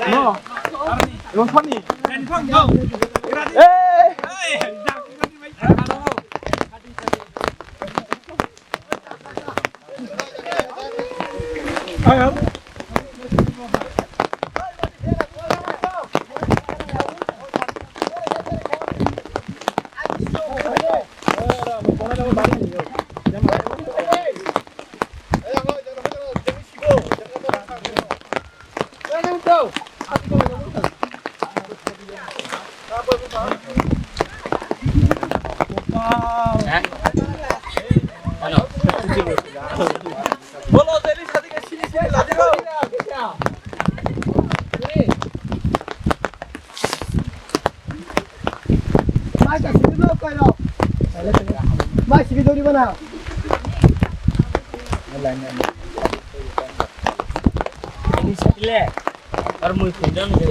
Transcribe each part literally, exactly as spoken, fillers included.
No. Hey! Mai ka sini lo koi lo. Mai sini dori mana? Ini sini le. Ar mui khunjang ni.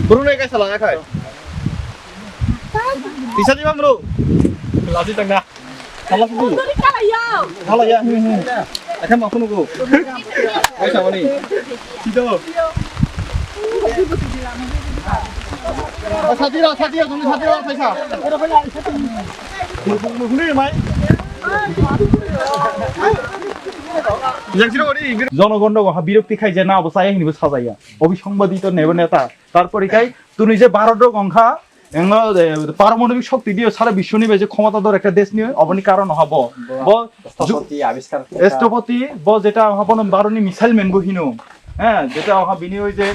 Buru nai kaisa lana khai. Tisa di bang bro. Lasi tangna. Hala kudu. Hala ya. Akan ma kuno go. Oi sama ni. Sido. Satira, satira, tumi satira, saisa. Huni mai. Yang siro ori. জনগণ ha বিরক্তি খাই যে না অবস্থা এখানে সাজাইয়া অবিসংবাদিত নেব নেতা তারপরে খাই তুমি যে ভারত রোগ অংখা এগুলো পারমাণবিক শক্তি দিয়ে সারা বিশ্ব নিবে যে ক্ষমতাধর একটা দেশ নিয়ে অবনি কারণ হবো স্থপতি আবিষ্কার স্থপতি ব যেটা হবো না বারোনি মিসাইল মেন বহিনো হ্যাঁ যেটা হবো বিনি ওই যে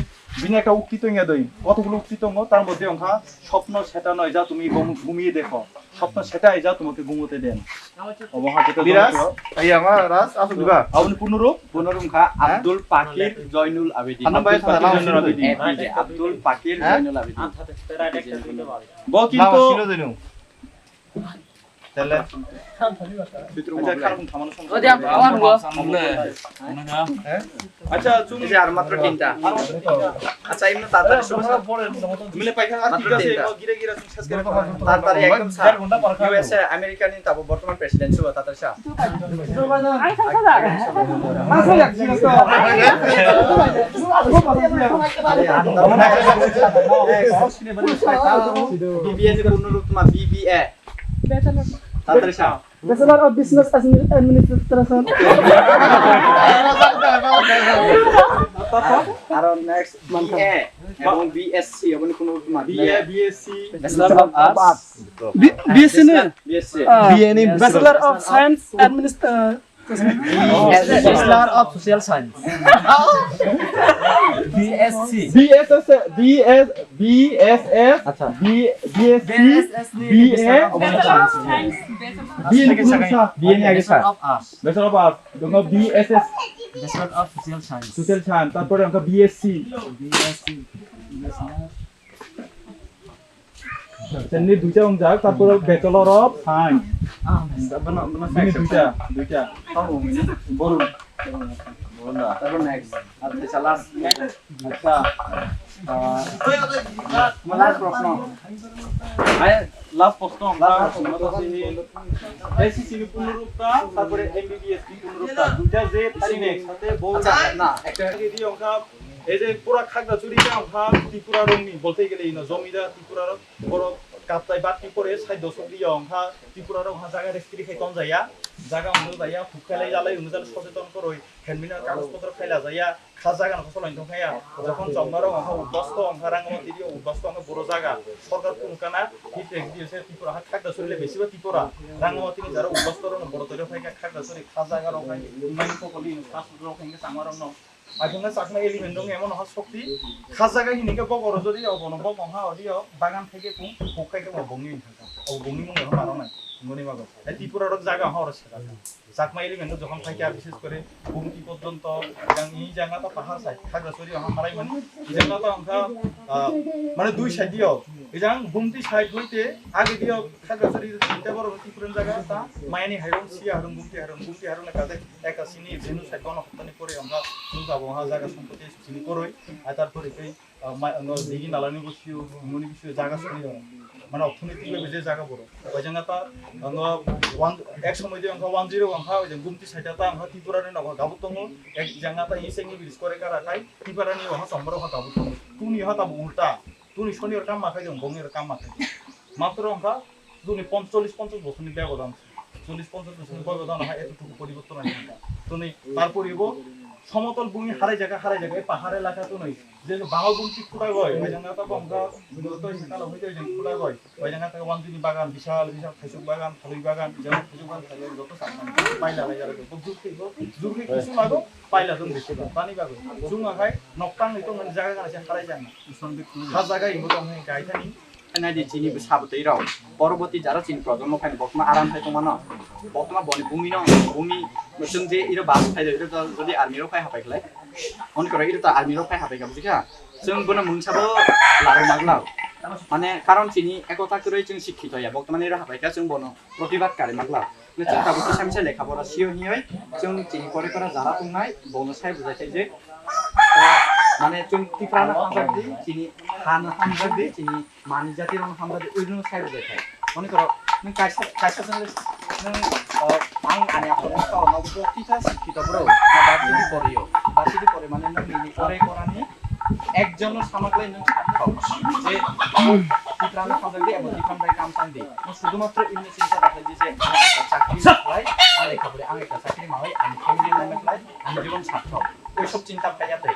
বিনি একটা উক্তি তো ইয়া দই কতগুলো উক্তি তো তার মধ্যে অংখা স্বপ্ন সেটা নয় যা তুমি ঘুম- ঘুমিয়ে দেখো স্বপ্ন সেটাই যা তোমাকে ঘুমোতে দেন অবহার যেটা বিরাজ জনপ্রিয়। এই আমার রাজ আসল দিবা আপনি পুনরূপ পুনরুম খা আব্দুল পাকির জয়নুল আবেদিন আনন্দ ভাই আব্দুল পাকির সালাম জয়নুল আবেদিন। এপিজে আব্দুল পাকির হ্যাঁ? জয়নুল আবেদিন। ব কিন্তু ছিল জয়নু। তাহলে আচ্ছা, খারাপ থামানো সম্ভব। ওই যে আমার গো। আচ্ছা, তুমি যে আর মাত্র তিনটা। আচ্ছা, এমনি তাড়াতাড়ি শুরু করো। মিলে পাইখানা আর মাত্র ঠিক আছে, তিনটা। ও গিরে গিরে তুমি শেষ করে দাও। তাড়াতাড়ি একদম স্যার। ইউএসএ আমেরিকানি তারপর বর্তমান প্রেসিডেন্ট শুভ তাড়াতাড়ি স্যার। বিবিএ নি পূর্ণরূপ তোমার বিবিএ। তাড়াতাড়ি sir. Bachelor of Business Admi- Administration. আরো নেক্সট বিএ এবং বিএসসি এবং কোনো তোমার BA BSc Bachelor of Arts. B- BSc na? BSc Ah, BA নি Bachelor of Science Administration. Bachelor of Social Science. BSc BSS BS BSS আচ্ছা। B BSc BSS নি BA Bachelor of Science. BA নি কোন sir? BA নি আগে sir. Bachelor of Arts. Bachelor of Arts. Dong BSS. Bachelor of Social Science. Social Science. তারপরে আমরা BSc. BSc. Seni duita wngjak, tarpore Bachelor of Science. Bini duita, duita. Borun. Borun da. Tarpor next. Acha, last. Acha. Ah, last proshno. Ai, last proshno, last proshno. SSC ni punurupta, tarpore MBBS ni punurupta. Duita je thani next. Acha, na, ekta. Ei je pura Khagrachari je wngkha Tripura rokni, bolte gele ino jomidar Tripura rok, borok kaptai batti pore sai dosok ri wngkha Tripura rok wngkha jaga restri khai tonjaya, jaga wngjakya, huk khailai jalai wngwi jani soseton kwrwi, helmet no kagoj potro khai lajaya, kha jaga no kosol wngwi tongkhaya, jokhon chomma rok wngkha uddosto wngkha Rangamati ri o uddosto wngkha boro jaga, sorkar phunukana, hi pek di se Tripura ha Khagrachari le besiba Tripura, Rangamati ni jara uddosto rok no boro twi rok khai kha Khagrachari kha jaga rok khai, mani kokoli, fast food rok khai chama rok no. Akhirno chakna element dong emon ha shokti. Kha jaga hini khe bok oro jodi obo no bok ha odi o bagan thai khe kung huk khai khe bo bongni thang kha. O bongni mung no mano nai. Moni mago. Ai Tripura rok jaga horo sera. Chakma element no jokhon phaikha, bishes kore Gumti porjonto, ejang i jaga ta pahar side, Khagrasori ha harai mani, i jaga ta wngkha, ah, mane dui side dio, ejang Gumti side hoite age dio Khagrasori, te boro Tripura jaga ta, mayani hairong, Sia hairong, Gumti hairong, Gumti hairong na kade, eka sini, Bhenu side bono haptani pore wngkha, chwng tabuk ha jaga sompoti sini poroi, ai tarpore tei ah, ma-, no, digi nalani bo sio, muni bo sio, jaga sini rok. Mane, orthonoitik bai je jaga borok. Bai jang ta, ano, one, ek somoi de wngkha one zero wngkha, oi jang Gumti side ta wngkha Tripura ni nogo gabuk tongo. Ek jang ta, iseng ni bridge kore kara khai, Tripura ni wngkha Chomra wngkha gabuk tongo. Tuni ha tabuk ulta. Tuni soni rok kam ma khai jang, bongni rok kam ma khai jang. Matro wngkha, Tuni pon-, chollish ponchash bosorni bebodan, chollish ponchash bosorni bebodan hai eto tuku poriborton oi kha. Tuni tarpore bo somotol bumi harai jaga, harai jaga, ei pahar elaka tuni je bangol bumti khulai bai, bai jang ta bongkha, to saka lo hoi jang khulai bai, bai jang ta wanjini bagan, bisal, bisal khaisuk bagan, thalwi bagan, jang khaisuk bagan, thalwi joto sakmani paila lai jara bo jukhi bo, jukhi kisu lago, paila jong bisi ba, tani bago. Jung akhai noktang ni tongmani jaga gana se harai jang. Ha jaga imo tong hai kai thani. Nai di chini bwsa bwtwi rok, poroboti jara chini projonmo phai bokma aram khai tongmano, bokma boni bumi no, bumi chwng je iro bas khai do, iro to jodi army rok phai hapai khlai, on koro iro to army rok phai hapai kha, bujikha? Chwng bono mungsa bo larwi maglak, mane karon chini ekota kwrwi chwng sikkito ya, bokma iro hapai kha chwng bono protibad kari maglak. Chwng tabuk kisa misa lekha pora sio hinwi chwng chini pore pora jara tongnai, bono sai bujai khai je, mane chwng Tiprano hamjak di, chini hano hamjak di, chini Mani jati rok hamjak di, ujung side bai khai. Moni koro, nung kaisa, kaisa jeng, nung, uh, ang ani apo nung kau no bo tita sikhi to bro, na basi di poriyo, basi di pori mane nung nini pore korani, ekjon no sama klai nung sakho, je, uh, Tiprano hamjak di, abo Tipran bai kam tang di, nung sudu matro ini chinta bakal di je, ang ekta chakri maklai, ang ekta pori, ang ekta chakri maklai, ani family maklai, ani jibon sakho. Oisok chinta phaiya tei.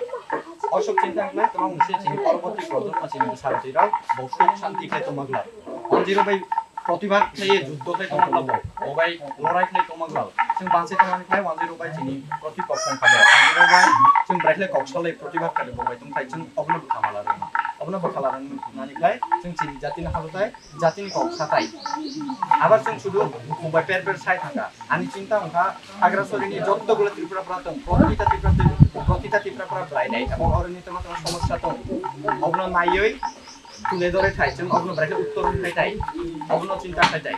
Oisok chinta wngkhe tongma mungse chini poroboti projonmo chini bwsarok twi rok bo suk shanti khe tongma glak. Wanjwi rok bai protibad khlaiwi juddo khlai tongma glak bo. Bo bai lorai khlai tongma glak. Chwng bansai tongmani khlai wanjwi rok bai chini protipokho wngkha bo. Wanjwi rok bai chwng bwrai khlai kok salai protibad khlai bo bai tongthai chwng obono bwkha mala rwna. Obono bwkha mala rwnani khlai chwng chini jatini habutai jatini kok satai. Abar chwng sudu bukhuk bai per per sai thangkha. Ani chinta wngkha Khagrasorini jotto gulo Tripura pra tong, protita Tripura, protita Tripura pra bwrai nai. Abo oroni tongma tongma somosya tong. Obno naiwi tule dore thai, chwng obno bwrai khe uttor khai thai. Obno chinta khai thai.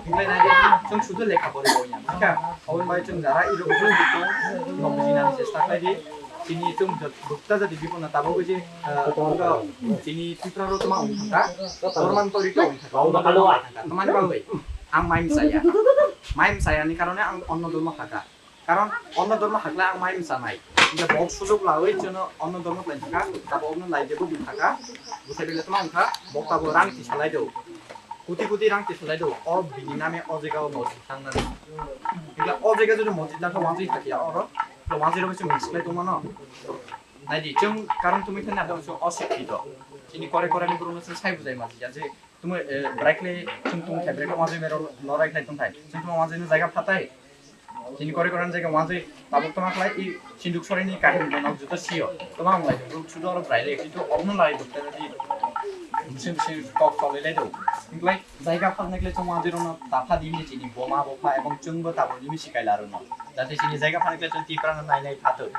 Hinglai nai chwng sudu lekha pori bo ya. Kha, oboni bai chwng jara iro bukhuk tong, nok bijinani chesta khai di. Chini chwng jot-, bukta jadi bipona tabok je, eh, chini Tripura ro tma wng thangkha, Borman tori to wng thangkha, Borman tori to wng thangkha. Tamani bagwi ang mai msaya. Mai msaya ni karone ang onno dormo hakha. Karon onno dormo hakle ang mai msanai. Inda bok sujuk lawi chwngno onno dormo lai thangkha, tabok no lai debo wng thangkha. Buthai bele tma wng kha, bok tabok rang tisalai do. Kuti kuti rang tisalai do. O bini name o jaga o mosjid thangnani. Inda o jaga jodi mosjid tangkha wanjwi hakya oro. Wanjwi rok se mix khlai tongmano. Naidi, chwng karon tumi thani abo chwng osikkhito. Chini kore kore ni borokno chwng sai bujai masi ya je tumi, eh, bwrai khlai chwng tong khe bwrai khlai wanjwi mero lorai khlai tong thai. Chwng tong wanjwi no jaga phatai. Chini kore kore ni jaga wanjwi tabuk tongma khlai i sinduk sorini kahini no nok juto sio. Toma wng lai borok sudo oro bwrai le kintu obno lai dukta di. Bising bising kok tolai lai do. Hinglai jaga phatnai khlai chwng wanjwi rokno tapha di hinwi chini boma bopha ebong chwngbo tabuk nimi sikai la rwno. Jate chini jaga phatnai khlai chwng Tiprano nai nai phato.